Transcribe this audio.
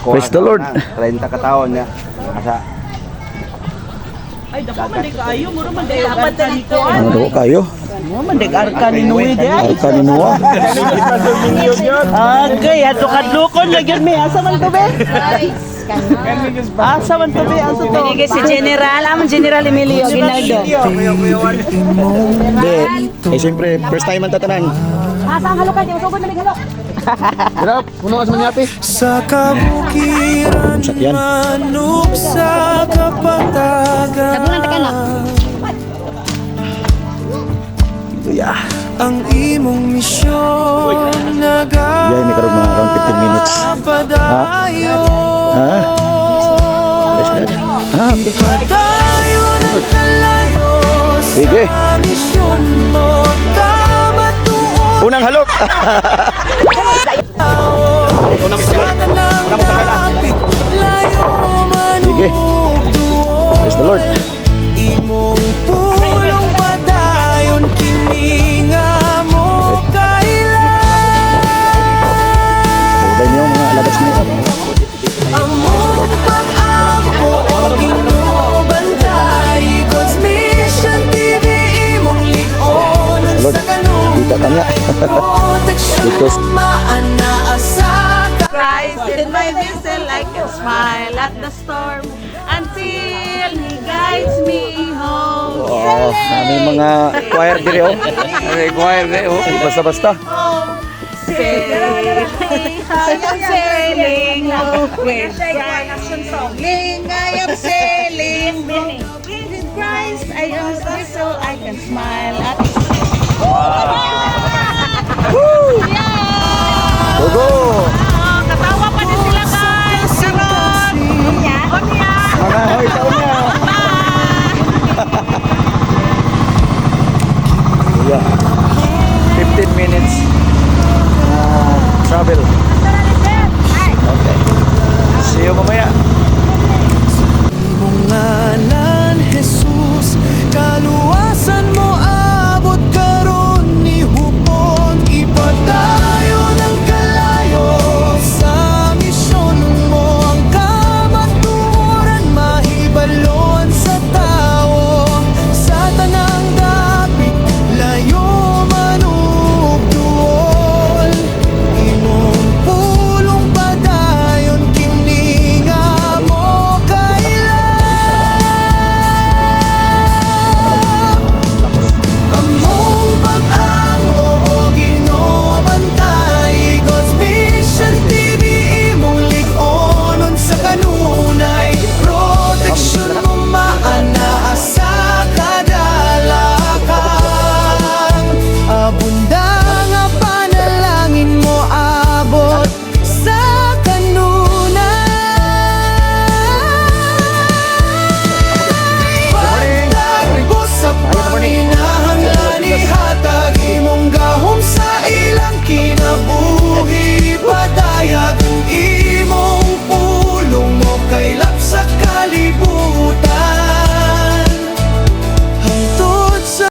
Ako Praise the Lord. 30 ka taon niya. Asa Ay, dako man di kaayo, muro man di arka ni kuan. Ano daw kayo? Muro man di arka ni Noe di ay. Arka ni Noah. Okay, ato kadlokon lagi mi asa man to be? Asa man to be? Asa to? Binigay si General, among General Emilio Aguinaldo. Hindi. Eh, siyempre, first time ang tatanan. Asa ang halok kayo? Sugod na mig halok. Hirap, puno ka sa manyapi. Sa kabukiran Sakyan. Manok sa kapatagan. Tabunan ta kana. Yeah. Ang imong misyon Biyahe mi karon mga around 15 minutes. Nagapadayon. Ha? Yes, Dad. Ah, okay. Padayon ang kalayo sa Sige. Misyon mo kamatuoran. Unang halok. Sa tanang dapit, layo man Sige. ug duol. Praise the Lord. Imong pulong padayon kini nga mo kaila. Uday niyo mga alabas niyo. Among pag-ampo o Ginoo bantay. God's Mission TV imong lion Lord, sa kanunay. kita ka niya. Proteksyon Dito. Maanaa sa Christ in my vessel, I can smile at the storm until He guides me home. Oh, kami mga choir diri oh. May choir eh oh. Basta-basta. Sailing, I am sailing with Christ. Sailing, I am sailing with Christ. I am so I can smile at Go go.